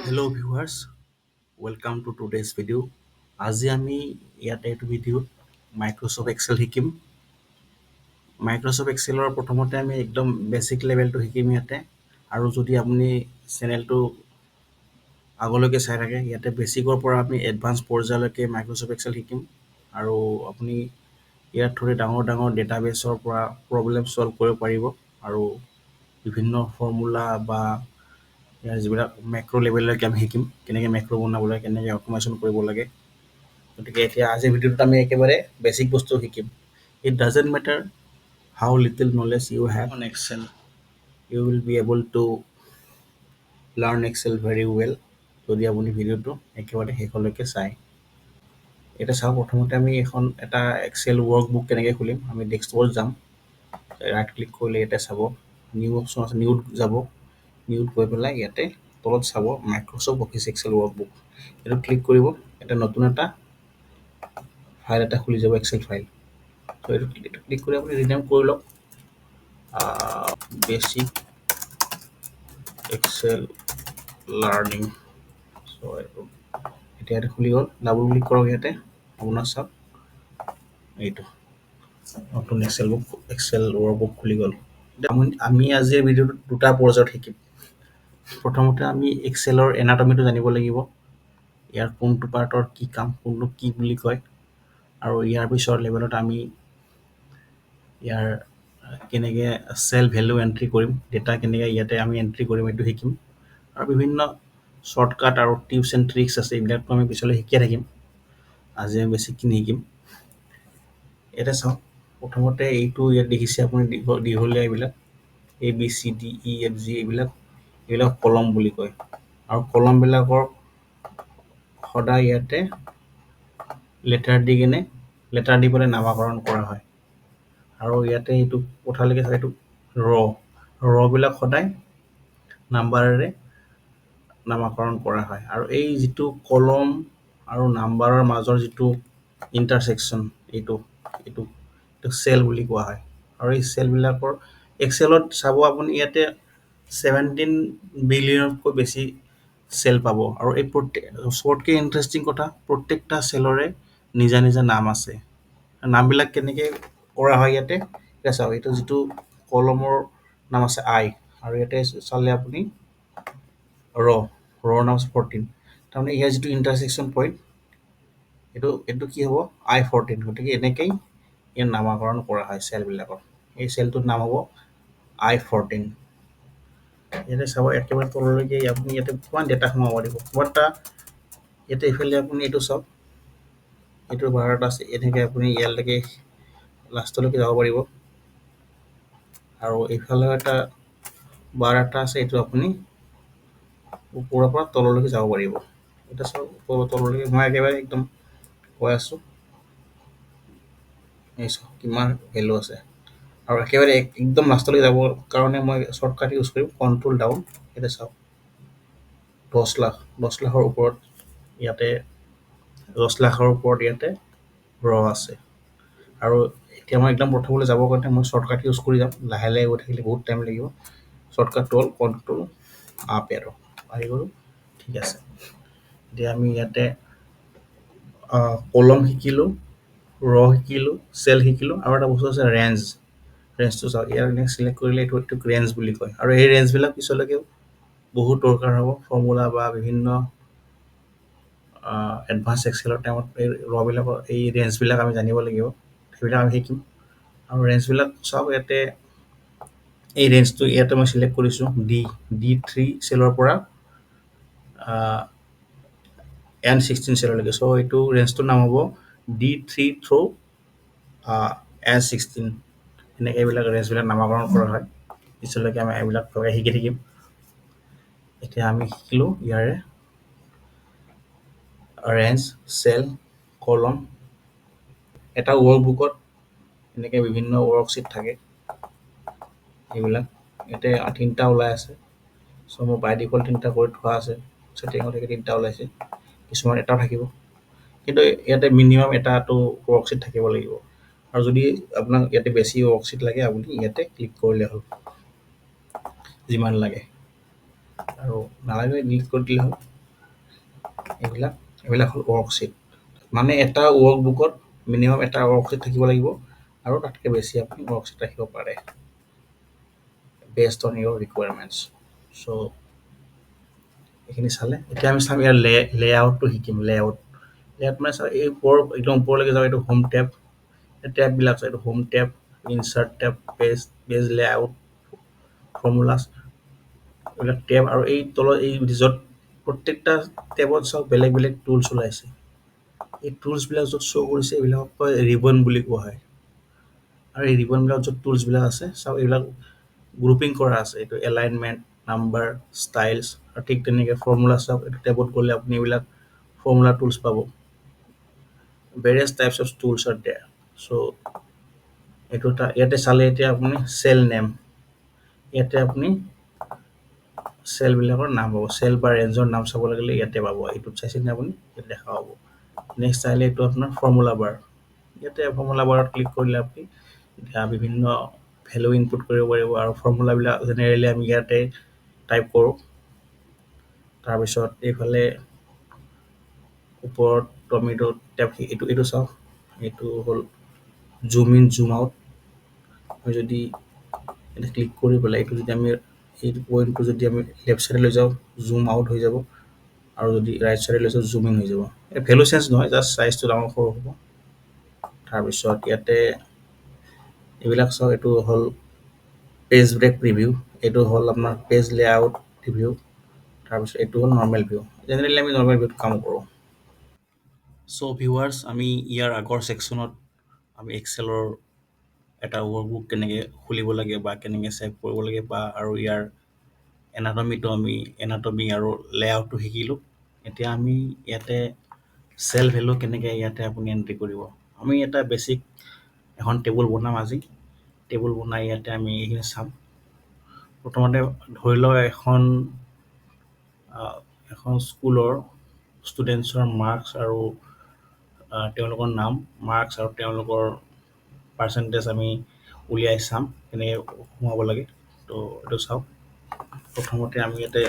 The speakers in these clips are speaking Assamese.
Hello viewers, welcome to today's video. আজি আমি ইয়াতে এইটো ভিডিঅ'ত মাইক্ৰ'ছফ্ট এক্সেল শিকিম। মাইক্ৰ'ছফ্ট এক্সেলৰ প্ৰথমতে আমি একদম বেছিক লেভেলটো শিকিম ইয়াতে। আৰু যদি আপুনি চেনেলটো আগলৈকে চাই থাকে, ইয়াতে বেছিকৰ পৰা আমি এডভান্স পৰ্যায়লৈকে মাইক্ৰ'ছফ্ট এক্সেল শিকিম আৰু আপুনি ইয়াৰ থ্ৰুৰে ডাঙৰ ডাঙৰ ডেটাবেছৰ পৰা প্ৰব্লেম ছল্ভ কৰিব পাৰিব আৰু বিভিন্ন ফৰ্মুলা বা ইয়াৰ যিবিলাক মেক্ৰ' লেভেললৈকে আমি শিকিম, কেনেকৈ মেক্ৰ' বনাব লাগে, কেনেকৈ অট'মেশ্যন কৰিব লাগে। গতিকে এতিয়া আজিৰ ভিডিঅ'টোত আমি একেবাৰে বেছিক বস্তু শিকিম। It doesn't matter how little knowledge you have on Excel, you will be able to learn Excel very well যদি আপুনি ভিডিঅ'টো একেবাৰে শেষলৈকে চায়। এতিয়া চাওক, প্ৰথমতে আমি এখন এটা এক্সেল ৱৰ্কবুক কেনেকৈ খুলিম। আমি ডেস্কটপত যাম। ৰাইট ক্লিক কৰিলে ইয়াতে চাব, নিউ অপশ্যন আছে। নিউত যাব। নিউত গৈ পেলাই ইয়াতে তলত চাব, মাইক্ৰ'ছফ্ট অফিচ এক্সেল ৱৰ্কবুক। এইটো ক্লিক কৰিব। এটা নতুন এটা ফাইল এটা খুলি যাব, এক্সেল ফাইল। ত' এইটো ক্লিক কৰি আপুনি ৰিনেম কৰি লওক, বেচিক এক্সেল লাৰ্ণিং। চ' এইটো এতিয়া ইয়াতে খুলি গ'ল। ডাবল ক্লিক কৰক ইয়াতে। আপোনাৰ চাওক, এইটো নতুন এক্সেল ৱৰ্কবুক খুলি গ'ল। আমি আজিৰ ভিডিঅ'টোত দুটা পৰ্যায়ত শিকিম। প্ৰথমতে আমি এক্সেলৰ এনাটমিটো জানিব লাগিব, ইয়াৰ কোনটো পাৰ্টৰ কি কাম, কোনটো কি বুলি কয়। আৰু ইয়াৰ পিছৰ লেভেলত আমি ইয়াৰ কেনেকৈ চেল ভেলু এণ্ট্ৰি কৰিম, ডেটা কেনেকৈ ইয়াতে আমি এণ্ট্ৰি কৰিম, এইটো শিকিম। আৰু বিভিন্ন শ্বৰ্টকাট আৰু টিপছ এণ্ড ট্ৰিক্স আছে, এইবিলাকতো আমি পিছলৈ শিকিয়ে থাকিম। আজি আমি বেছিকখিনি শিকিম। ইয়াতে চাওক, প্ৰথমতে এইটো ইয়াত দেখিছে আপুনি, দীঘল দীঘলীয়া এইবিলাক A B C D E F G, এইবিলাক কলম বুলি কয়। আৰু কলমবিলাকৰ সদায় ইয়াতে লেটাৰ দি কিনে, লেটাৰ দি পেলাই নামাকৰণ কৰা হয়। আৰু ইয়াতে এইটো কথালৈকে চাই, এইটো ৰ'বিলাক সদায় নাম্বাৰেৰে নামাকৰণ কৰা হয়। আৰু এই যিটো কলম আৰু নাম্বাৰৰ মাজৰ যিটো ইণ্টাৰছেকশ্যন, এইটো চেল বুলি কোৱা হয়। আৰু এই চেলবিলাকৰ এক্সেলত চাব আপুনি, ইয়াতে 17 বিলিয়নতকৈ বেছি চেল পাব। আৰু এই প্ৰত্যেক, চবতকৈ ইণ্টাৰেষ্টিং কথা, প্ৰত্যেকটা চেলৰে নিজা নিজা নাম আছে। নামবিলাক কেনেকৈ কৰা হয় ইয়াতে? এতিয়া চাওক, এইটো যিটো কলমৰ নাম আছে আই, আৰু ইয়াতে চালে আপুনি ৰ'ৰ নাম আছে 14। তাৰমানে ইয়াৰ যিটো ইণ্টাৰছেকশ্যন পইণ্ট, এইটো কি হ'ব? আই 14। গতিকে এনেকেই ইয়াৰ নামাকৰণ কৰা হয় চেলবিলাকৰ। এই চেলটোৰ নাম হ'ব আই 14। ইয়াতে চাব, একেবাৰে তললৈকে আপুনি ইয়াতে কিমান ডেটা সোমাব পাৰিব, কিমানটা। ইয়াতে এইফালে আপুনি এইটো চাওক, এইটো বাৰ এটা আছে। এনেকৈ আপুনি ইয়ালৈকে লাষ্টলৈকে যাব পাৰিব। আৰু এইফালেও এটা বাৰ এটা আছে, এইটো আপুনি ওপৰৰ পৰা তললৈকে যাব পাৰিব। এতিয়া চাওক, ওপৰৰ পৰা তললৈকে মই একেবাৰে একদম কৈ আছোঁ। এই চাওক, কিমান ভেলু আছে। আৰু একেবাৰে একদম লাষ্টলৈকে যাবৰ কাৰণে মই শ্বৰ্টকাট ইউজ কৰিম, কণ্ট্ৰল ডাউন। এতিয়া চাওক, 10 লাখ, 10 লাখৰ ওপৰত ইয়াতে, 10 লাখৰ ওপৰত ইয়াতে ৰ আছে। আৰু এতিয়া মই একদম প্ৰথমলৈ যাবৰ কাৰণে মই শ্বৰ্টকাট ইউজ কৰি যাম। লাহে লাহে গৈ থাকিলে বহুত টাইম লাগিব। শ্বৰ্টকাটটো হ'ল কণ্ট্ৰল আপ এৰ'। আহি গ'লোঁ, ঠিক আছে। এতিয়া আমি ইয়াতে কলম শিকিলোঁ, ৰ শিকিলোঁ, চেল শিকিলোঁ। আৰু এটা বস্তু আছে ৰেঞ্জ। ৰেঞ্জটো চাওক, ইয়াৰ এনেকৈ চিলেক্ট কৰিলে এইটোক ৰেঞ্জ বুলি কয়। আৰু এই ৰেঞ্জবিলাক পিছলৈকেও বহুত দৰকাৰ হ'ব। ফৰ্মুলা বা বিভিন্ন এডভান্স এক্সেলৰ টাইমত এই ৰবিলাকৰ এই ৰেঞ্জবিলাক আমি জানিব লাগিব। সেইবিলাক আমি শিকিম। আৰু ৰেঞ্জবিলাক চাওক, ইয়াতে এই ৰেঞ্জটো ইয়াতে মই চিলেক্ট কৰিছোঁ, ডি 3 চেলৰ পৰা এন 16 চেললৈকে। চ' এইটো ৰেঞ্জটোৰ নাম হ'ব D 3 through N 16। এনেকৈ এইবিলাক ৰেঞ্জবিলাক নামাকৰণ কৰা হয়। পিছলৈকে আমি এইবিলাক ভালকৈ শিকি থাকিম। এতিয়া আমি শিকিলোঁ ইয়াৰে ৰেঞ্জ, চেল, কলম। এটা ৱৰ্কবুকত এনেকৈ বিভিন্ন ৱৰ্কশ্বিট থাকে। এইবিলাক ইয়াতে তিনিটা ওলাই আছে। চ' মোৰ বাই ডিফল্ট তিনিটা কৰি থোৱা আছে। ছেটিঙত তিনিটা ওলাইছে। কিছুমান এটাও থাকিব, কিন্তু ইয়াতে মিনিমাম এটাটো ৱৰ্কশ্বিট থাকিব লাগিব। আৰু যদি আপোনাক ইয়াতে বেছি ৱৰ্কশ্বিট লাগে, আপুনি ইয়াতে ক্লিক কৰিলে হ'ল, যিমান লাগে। আৰু নালাগে, ডিলিট কৰি দিলে হ'ল। এইবিলাক হ'ল ৱৰ্কশ্বিট। মানে এটা ৱৰ্কবুকত মিনিমাম এটা ৱৰ্কশ্বিট থাকিব লাগিব আৰু তাতকৈ বেছি আপুনি ৱৰ্কশ্বিট ৰাখিব পাৰে, based on your requirements. So এইখিনি চালে। এতিয়া আমি চাম ইয়াৰ লেআউটটো শিকিম। লেআউট মানে চাওক, এই ওপৰ একদম ওপৰলৈকে যাওঁ, এইটো হোম টেব। এই টেববিলাক চাওক, এইটো home tab, insert tab, page layout, formulas, এইবিলাক টেব। আৰু এই তলত এই য'ত প্ৰত্যেকটা টেবত চাওক বেলেগ বেলেগ টুলছ ওলাইছে। এই টুলছবিলাক য'ত শ্ব' কৰিছে, এইবিলাকক কয় ৰিবন বুলি কোৱা হয়। আৰু এই ৰিবনবিলাক য'ত টুলছবিলাক আছে চাওক, এইবিলাক গ্ৰুপিং কৰা আছে। এইটো এলাইনমেণ্ট, নাম্বাৰ, ষ্টাইলছ আৰু ঠিক তেনেকৈ ফৰ্মুলা চাওক, এইটো টেবত গ'লে আপুনি এইবিলাক ফৰ্মুলা টুলছ পাব। Various types of tools are there. So এইটো এটা ইয়াতে চালে এতিয়া আপুনি চেল নেম, ইয়াতে আপুনি চেলবিলাকৰ নাম পাব। চেল বা ৰেঞ্জৰ নাম চাব লাগিলে ইয়াতে পাব। এইটোত চাইছেনে আপুনি, ইয়াতে দেখা পাব। নেক্সট আহিলে এইটো আপোনাৰ ফৰ্মুলা বাৰ। ইয়াতে ফৰ্মুলা বাৰত ক্লিক কৰিলে আপুনি এতিয়া বিভিন্ন ভেলু ইনপুট কৰিব পাৰিব আৰু ফৰ্মুলাবিলাক জেনেৰেলি আমি ইয়াতে টাইপ কৰোঁ। তাৰপিছত এইফালে ওপৰত আমি এইটো টেপ, এইটো চাওক, এইটো হ'ল জুম ইন, জুম আউট। আমি যদি ইয়াতে ক্লিক কৰি পেলাই এইটো যদি আমি এই পইণ্টটো যদি আমি লেফ্ট চাইডে লৈ যাওঁ, জুম আউট হৈ যাব আৰু যদি ৰাইট চাইডে লৈ যাওঁ, জুম ইন হৈ যাব। এই ভেলু চেঞ্জ নহয়, জাষ্ট চাইজটো ডাঙৰ সৰু হ'ব। তাৰপিছত ইয়াতে এইবিলাক চাওক, এইটো হ'ল পেজ ব্ৰেক প্ৰিভিউ, এইটো হ'ল আপোনাৰ পেজ লেআউট প্ৰিভিউ, তাৰপিছত এইটো হ'ল নৰ্মেল ভিউ। জেনেৰেলি আমি নৰ্মেল ভিউত কাম কৰোঁ। চ' ভিউৱাৰ্ছ, আমি ইয়াৰ আগৰ ছেকশ্যনত আমি এক্সেলৰ এটা ৱৰ্কবুক কেনেকৈ খুলিব লাগে বা কেনেকৈ ছেভ কৰিব লাগে বা আৰু ইয়াৰ এনাটমিটো আমি এনাটমি আৰু লেআউটটো শিকিলোঁ। এতিয়া আমি ইয়াতে চেল ভেলু কেনেকৈ ইয়াতে আপুনি এণ্ট্ৰি কৰিব, আমি এটা বেছিক এখন টেবুল বনাম আজি। টেবুল বনাই ইয়াতে আমি এইখিনি চাম। প্ৰথমতে ধৰি লওক এখন স্কুলৰ ষ্টুডেণ্টছৰ মাৰ্কছ আৰু তেওঁলোকৰ নাম, মাৰ্কছ আৰু তেওঁলোকৰ পাৰ্চেণ্টেজ আমি উলিয়াই চাম কেনেকৈ সোমাব লাগে। তো এইটো চাওক, প্ৰথমতে আমি ইয়াতে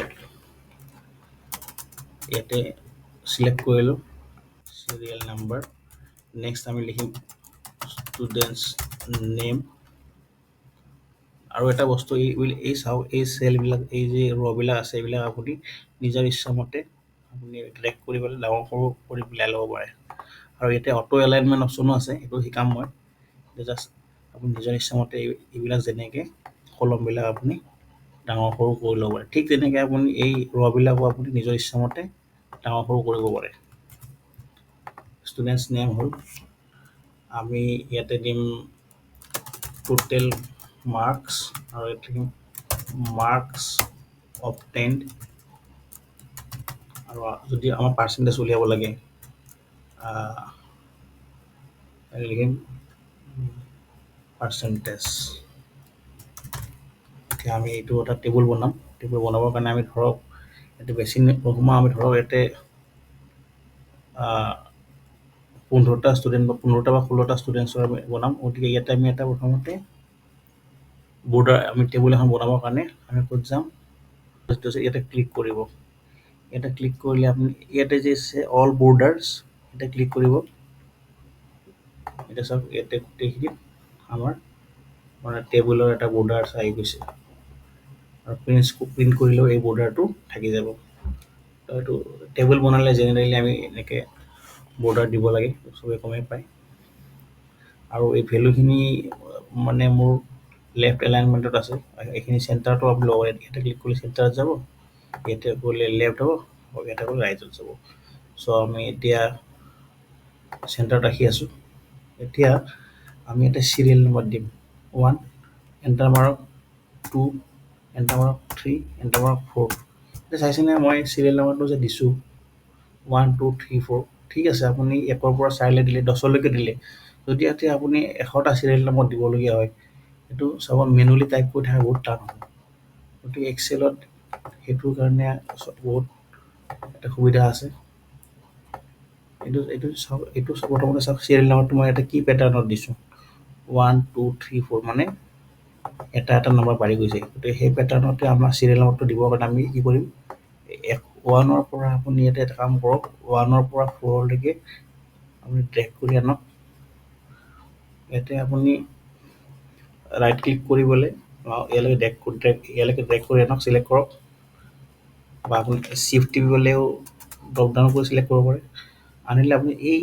চিলেক্ট কৰিলোঁ চিৰিয়েল নাম্বাৰ। নেক্সট আমি লিখিম ষ্টুডেণ্টছ নেম। আৰু এটা বস্তু এই চাওক, এই চেলবিলাক, এই যে ৰ'বিলাক আছে, এইবিলাক আপুনি নিজৰ ইচ্ছামতে আপুনি ড্ৰেগ কৰি পেলাই ডাঙৰ সৰু কৰি মিলাই ল'ব পাৰে। আৰু ইয়াতে অট' এলাইনমেণ্ট অপশ্যনো আছে, সেইটো শিকাম মই। জাষ্ট আপুনি নিজৰ ইচ্ছামতে এইবিলাক যেনেকৈ কলমবিলাক আপুনি ডাঙৰ সৰু কৰি ল'ব পাৰে, ঠিক তেনেকৈ আপুনি এই ৰ'বিলাকো আপুনি নিজৰ ইচ্ছামতে ডাঙৰ সৰু কৰিব পাৰে। ষ্টুডেণ্টছ নেম হ'ল, আমি ইয়াতে দিম টোটেল মাৰ্কছ আৰু ইয়াতে দিম মাৰ্কছ অবটেইনড। আৰু যদি আমাৰ পাৰ্চেণ্টেজ উলিয়াব লাগে, লিখিম পাৰ্চেণ্টেজ। এতিয়া আমি এইটো এটা টেবুল বনাম। টেবুল বনাবৰ কাৰণে আমি ধৰক ইয়াতে বেছি নোসোমাওঁ, আমি ধৰক ইয়াতে 15টা ষ্টুডেণ্ট বা 15টা বা 16টা ষ্টুডেণ্টছৰ আমি বনাম। গতিকে ইয়াতে আমি এটা প্ৰথমতে বৰ্ডাৰ, আমি টেবুল এখন বনাবৰ কাৰণে আমি ক'ত যাম, ইয়াতে ক্লিক কৰিব। ইয়াতে ক্লিক কৰিলে আপুনি ইয়াতে যে আছে অল বৰ্ডাৰ্ছ, ইয়াতে ক্লিক কৰিব। এতিয়া চাওক, ইয়াতে গোটেইখিনিত আমাৰ মানে টেবুলৰ এটা বৰ্ডাৰ্ছ আহি গৈছে আৰু প্ৰিণ্ট কৰিলেও এই বৰ্ডাৰটো থাকি যাব। তো এইটো টেবুল বনালে জেনেৰেলি আমি এনেকৈ বৰ্ডাৰ দিব লাগে, চবেই গমেই পায়। আৰু এই ভেলুখিনি মানে মোৰ লেফ্ট এলাইনমেণ্টত আছে, এইখিনি চেণ্টাৰটো আপুনি ল'ব পাৰে। ইয়াতে ক্লিক কৰিলে চেণ্টাৰত যাব, ইয়াতে গ'লে লেফ্ট হ'ব, আৰু ইয়াতে গ'লে ৰাইটত যাব। চ' আমি এতিয়া চেণ্টাৰত ৰাখি আছোঁ। এতিয়া আমি ইয়াতে চিৰিয়েল নম্বৰ দিম। 1 এণ্টাৰ মাৰক, 2 এণ্টাৰ মাৰক, 3 এণ্টাৰ মাৰক, 4। এতিয়া চাইছেনে মই চিৰিয়েল নম্বৰটো যে দিছোঁ 1 2 3 4, ঠিক আছে। আপুনি 1ৰ পৰা 4লৈ দিলে, 10লৈকে দিলে, যদি এতিয়া আপুনি 100টা চিৰিয়েল নম্বৰ দিবলগীয়া হয়, সেইটো চাব মেনুৱেলি টাইপ কৰি থকা বহুত টান হ'ব। গতিকে এক্সেলত সেইটোৰ কাৰণে বহুত এটা সুবিধা আছে। এইটো চাওক, এইটো প্ৰথমতে চাওক চিৰিয়েল নম্বৰটো মই ইয়াতে কি পেটাৰ্ণত দিছোঁ, 1 2 3 4, মানে এটা এটা নম্বৰ বাঢ়ি গৈছে। গতিকে সেই পেটাৰ্ণতে আমাৰ চিৰিয়েল নম্বৰটো দিবৰ কাৰণে আমি কি কৰিম, ওৱানৰ পৰা আপুনি ইয়াতে এটা কাম কৰক, ওৱানৰ পৰা ফ'ৰলৈকে আপুনি ড্ৰেগ কৰি আনক। ইয়াতে আপুনি ৰাইট ক্লিক কৰিবলৈ ইয়ালৈকে ড্ৰেগ ইয়ালৈকে ড্ৰেগ কৰি আনক, চিলেক্ট কৰক, বা আপুনি শ্বিফ্ট টিপিবলৈও ড্ৰপ ডাউন কৰি চিলেক্ট কৰিব পাৰে। আনিলে আপুনি এই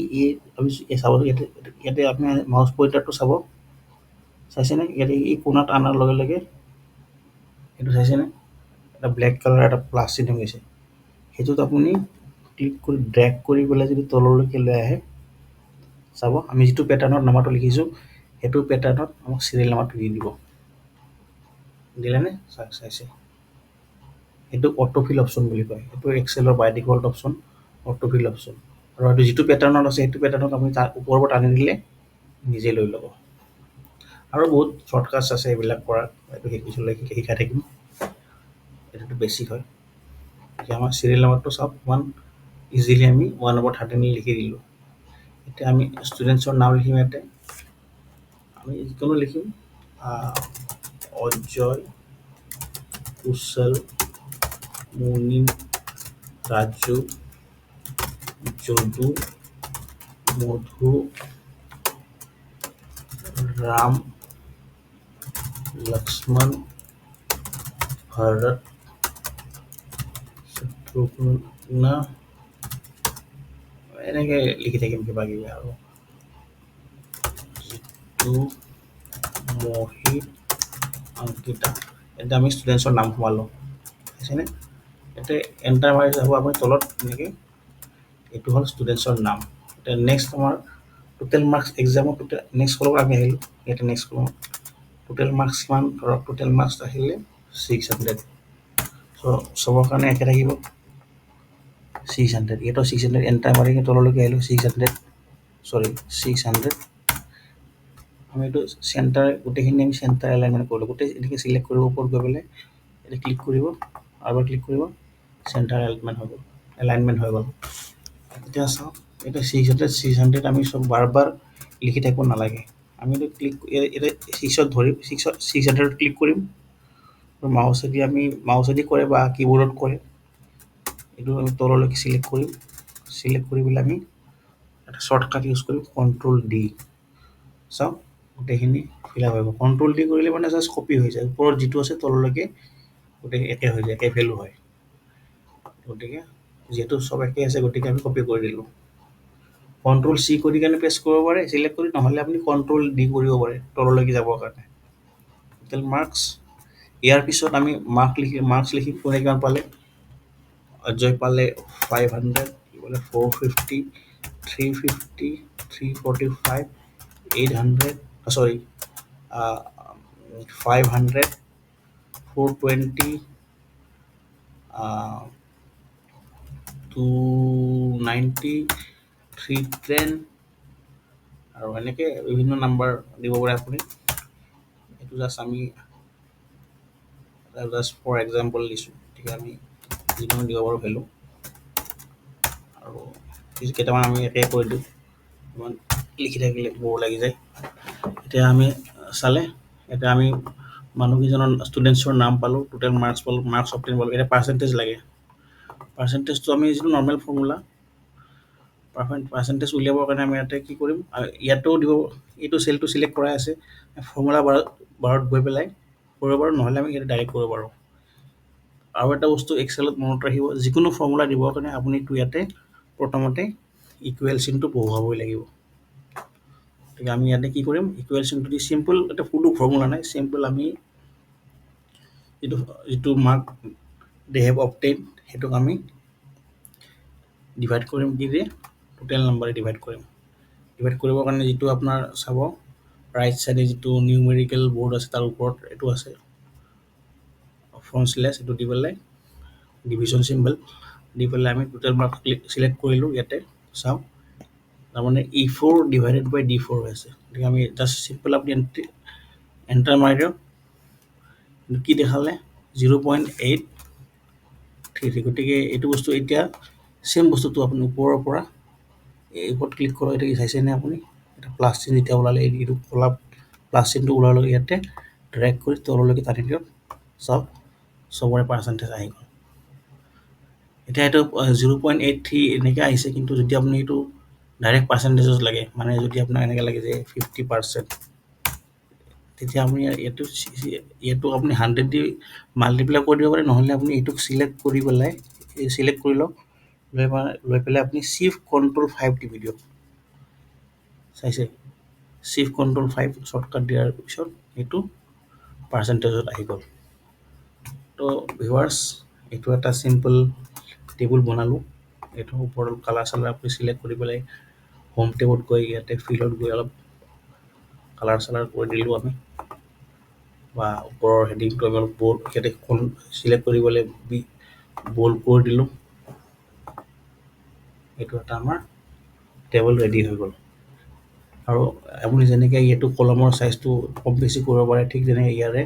এই চাব, ইয়াতে ইয়াতে আপুনি মাউচ পইণ্টাৰটো চাব, চাইছেনে? ইয়াতে এই কোণাত অনাৰ লগে লগে এইটো চাইছেনে, এটা ব্লেক কালাৰ এটা প্লাছ চিন হৈ গৈছে। সেইটোত আপুনি ক্লিক কৰি ড্ৰেগ কৰি পেলাই যদি তললৈকে লৈ আহে, চাব আমি যিটো পেটাৰ্ণত নাম্বাৰটো লিখিছোঁ সেইটো পেটাৰ্ণত আমাক চিৰিয়েল নাম্বাৰটো দি দিব। দিলেনে? চাইছে, সেইটো অট'ফিল অপশ্যন বুলি কয়। সেইটো এক্সেলৰ by default option autofill option. আৰু এইটো যিটো পেটাৰ্ণত আছে সেইটো পেটাৰ্ণত আপুনি তাৰ ওপৰৰ পৰা টানি দিলে নিজে লৈ ল'ব। আৰু বহুত শ্বৰ্টকাটছ আছে এইবিলাক কৰাত, এইটো পিছলৈ শিকাই থাকিম। এইটোতো বেছিক হয়। এতিয়া আমাৰ চিৰিয়েল নাম্বাৰটো চাওক, ইমান ইজিলি আমি 1/13 লিখি দিলোঁ। এতিয়া আমি ষ্টুডেণ্টছৰ নাম লিখিম। ইয়াতে আমি যিকোনো লিখিম, অজয়, কুশল, মুনিম, ৰাজু, যদু, মধু, ৰাম, লক্ষ্মণ, ভৰত, শত্ৰুঘ্ন, এনেকে লিখি থাকিম কিবা কিবি আৰু জিতু, মোহিত, অংকিতা। এতিয়া আমি ষ্টুডেণ্টছৰ নাম সোমালোঁ, পাইছেনে? ইয়াতে এণ্টাৰ মাৰি যাব আপুনি তলত এনেকে। এইটো হ'ল ষ্টুডেণ্টছৰ নাম। এতিয়া নেক্সট আমাৰ টোটেল মাৰ্কছ, এক্সামৰ টোটেল, নেক্সট কলমত আমি আহিলোঁ। ইয়াতে নেক্সট কলমত টোটেল মাৰ্কছ কিমান? ধৰক টোটেল মাৰ্কছ আহিলে 600। চ' চবৰ কাৰণে একে থাকিব 600। ইয়াতো 600, এণ্টাৰ মাৰি কিনে তললৈকে আহিলোঁ, 600, চৰি, 600। আমি এইটো চেণ্টাৰ, গোটেইখিনি আমি চেণ্টাৰ এলাইনমেণ্ট কৰিলোঁ। গোটেই এনেকৈ চিলেক্ট কৰিব, ওপৰত গৈ পেলাই ইয়াতে ক্লিক কৰিব, আৰু এবাৰ ক্লিক কৰিব, চেণ্টাৰ এলাইনমেণ্ট হৈ গ'ল, এলাইনমেণ্ট হৈ গ'ল। এতিয়া চাওক, এতিয়া 600, 600 আমি চব বাৰ বাৰ লিখি থাকিব নালাগে। আমি এইটো ক্লিক, এতিয়া ছিক্সত ধৰিম, ছিক্সত 600ত ক্লিক কৰিম মাউচেদি, আমি মাউচেদি কৰে বা কীবৰ্ডত কৰে। এইটো আমি তললৈকে চিলেক্ট কৰিম। চিলেক্ট কৰি পেলাই আমি এটা শ্বৰ্টকাট ইউজ কৰিম, কণ্ট্ৰল ডি। চাওক, গোটেইখিনি ফিল আপ হৈ গ'ল। কণ্ট্ৰল ডি কৰিলে মানে জাষ্ট কপি হৈ যায়, ওপৰত যিটো আছে তললৈকে গোটেই একে হৈ যায়, একে ভেলু হয়। গতিকে যিহেতু চব একে আছে, গতিকে আমি কপি কৰি দিলোঁ। কণ্ট্ৰল চি কৰি কেনে পেষ্ট কৰিব পাৰে চিলেক্ট কৰি, নহ'লে আপুনি কণ্ট্ৰল ডি কৰিব পাৰে তললৈকে যাবৰ কাৰণে। টোটেল মাৰ্কছ, ইয়াৰ পিছত আমি মাৰ্কছ লিখিম কোনে কিমান পালে। অজয় পালে 500, পালে 450, 350, 345, 800, sorry, 500, 420, 290, 310, আৰু এনেকৈ বিভিন্ন নাম্বাৰ দিব পাৰে আপুনি। এইটো জাষ্ট আমি জাষ্ট ফৰ এক্সাম্পল দিছোঁ। গতিকে আমি যিকোনো দিব পাৰোঁ ভেলু। আৰু কেইটামান আমি একে কৰি দিওঁ, ইমান লিখি থাকিলে বৰ লাগি যায়। এতিয়া আমি চালে, এতিয়া আমি মানুহকেইজনৰ ষ্টুডেণ্টছৰ নাম পালোঁ, টোটেল মাৰ্কছ পালোঁ, মাৰ্কছ অবটেইন পালোঁ। এতিয়া পাৰ্চেণ্টেজ লাগে। পাৰ্চেণ্টেজটো আমি যিটো নৰ্মেল ফৰ্মুলা, পাৰ্চেণ্টেজ উলিয়াবৰ কাৰণে আমি ইয়াতে কি কৰিম? ইয়াতেও দিব, এইটো চেলটো চিলেক্ট কৰাই আছে, ফৰ্মুলা বাৰত গৈ পেলাই কৰিব পাৰোঁ, নহ'লে আমি ইয়াতে ডাইৰেক্ট কৰিব পাৰোঁ। আৰু এটা বস্তু এক্সেলত মনত ৰাখিব, যিকোনো ফৰ্মুলা দিবৰ কাৰণে আপুনি ইয়াতে প্ৰথমতে ইকুৱেল চিনটো বহুৱাবই লাগিব। গতিকে আমি ইয়াতে কি কৰিম? ইকুৱেল চিনটো দি চিম্পল এটা, কোনো ফৰ্মুলা নাই, চিম্পল আমি যিটো মাৰ্ক দে have obtain সেইটোক আমি ডিভাইড কৰিম কি দিয়ে? টোটেল নাম্বাৰে ডিভাইড কৰিম। ডিভাইড কৰিবৰ কাৰণে যিটো আপোনাৰ চাব, ৰাইট চাইডে যিটো নিউমেৰিকেল বৰ্ড আছে, তাৰ ওপৰত এইটো আছে ফ্ৰণ্ট শ্লেছ, এইটো দি পেলাই ডিভিশ্যন চিম্বল দি পেলাই আমি টোটেল মাৰ্ক চিলেক্ট কৰিলোঁ। ইয়াতে চাওক, তাৰমানে E4 divided by D4 হৈ আছে। গতিকে আমি জাষ্ট চিম্পল আপুনি এণ্টাৰ মাৰি দিয়ক। কি দেখালে? 0.833। গতিকে এইটো বস্তু এতিয়া ছেম বস্তুটো আপুনি ওপৰৰ পৰা এই ওপৰত ক্লিক কৰক। এতিয়া কি চাইছেনে আপুনি? এটা প্লাছ চিন যেতিয়া ওলালে, এইটো ক'লা প্লাছ চিনটো ওলোৱাৰ লগে ইয়াতে ড্ৰেগ কৰি তললৈকে টানি দিয়ক। চাওক, চবৰে পাৰ্চেণ্টেজ আহি গ'ল। এতিয়া এইটো 0.83 এনেকৈ আহিছে। কিন্তু যদি আপুনি এইটো ডাইৰেক্ট পাৰ্চেণ্টেজত লাগে, মানে যদি আপোনাক এনেকৈ লাগে যে 50%, তেতিয়া আপুনি ইয়াতো আপুনি 100 দি মাল্টিপ্লাই কৰি দিব পাৰে। নহ'লে আপুনি এইটোক চিলেক্ট কৰি পেলাই, চিলেক্ট কৰি লওক, লৈ পেলাই আপুনি চিফ্ট কণ্ট্ৰল 5 টিপি দিয়ক। চাইছে, চিফ্ট কণ্ট্ৰল 5 শ্বৰ্টকাট দিয়াৰ পিছত এইটো পাৰ্চেণ্টেজত আহি গ'ল। তো ভিউৱাৰ্ছ, এইটো এটা চিম্পল টেবুল বনালোঁ। এইটো ওপৰত কালাৰ চালাৰ আপুনি চিলেক্ট কৰি পেলাই হোম টেবত গৈ ইয়াতে ফিলত গৈ অলপ কালাৰ চালাৰ কৰি দিলোঁ আমি, বা ওপৰৰ হেডিংটো আমি অলপ বল্ড, ইয়াতে চিলেক্ট কৰি পেলাই বি বল্ড কৰি দিলোঁ। এইটো এটা আমাৰ টেবুল ৰেডি হৈ গ'ল। আৰু আপুনি যেনেকৈ এইটো কলমৰ চাইজটো কম বেছি কৰিব পাৰে, ঠিক তেনেকৈ ইয়াৰে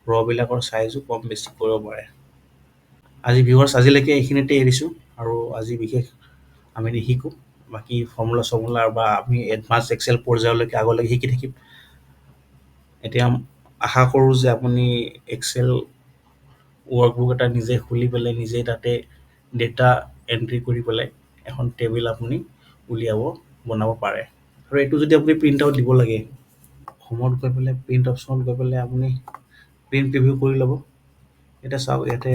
ৰবিলাকৰ চাইজো কম বেছি কৰিব পাৰে। আজি ভিউৱাৰ্ছ, আজিলৈকে এইখিনিতে এৰিছোঁ আৰু আজি বিশেষ আমি নিশিকোঁ। বাকী ফৰ্মুলা চৰ্মুলা বা আমি এডভান্স এক্সেল পৰ্যায়লৈকে আগলৈকে শিকি থাকিম। এতিয়া আশা কৰোঁ যে আপুনি এক্সেল ৱৰ্কবুক এটা নিজে খুলি পেলাই নিজে তাতে ডেটা এণ্ট্ৰি কৰি পেলাই এখন টেবুল আপুনি উলিয়াব বনাব পাৰে। আৰু এইটো যদি আপুনি প্ৰিণ্ট আউট দিব লাগে, হোমত গৈ পেলাই প্ৰিণ্ট অপশ্যনত গৈ পেলাই আপুনি প্ৰিণ্ট প্ৰিভিউ কৰি ল'ব। এতিয়া চাওক, ইয়াতে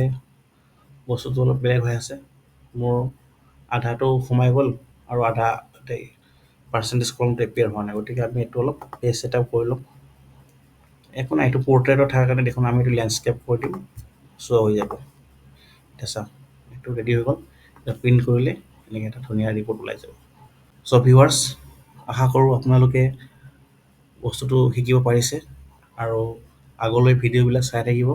বস্তুটো অলপ বেলেগ হৈ আছে। মোৰ আধাটো সোমাই গ'ল আৰু আধা পাৰ্চেণ্টেজ কলমটো এপিয়াৰ হোৱা নাই। গতিকে আমি এইটো অলপ পেজ ছেট আপ কৰি ল'ম। একো নাই, এইটো পৰ্ট্ৰেটত থকাৰ কাৰণে দেখোন। আমি এইটো লেণ্ডস্কেপ কৰি দিম, শ্ব' হৈ যাব। এতিয়া চাওক, এইটো ৰেডি হৈ গ'ল। এতিয়া প্ৰিণ্ট কৰিলে এনেকৈ এটা ধুনীয়া ৰিপৰ্ট ওলাই যাব। চ' ভিউৱাৰ্ছ, আশা কৰোঁ আপোনালোকে বস্তুটো শিকিব পাৰিছে আৰু আগলৈ ভিডিঅ'বিলাক চাই থাকিব।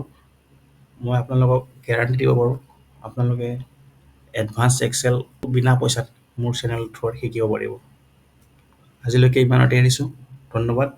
মই আপোনালোকক গেৰাণ্টি দিব পাৰোঁ, আপোনালোকে এডভান্স এক্সেল বিনা পইচাত মোৰ চেনেল থ্ৰুত শিকিব পাৰিব। আজিলৈকে ইমানতে এৰিছোঁ। ধন্যবাদ।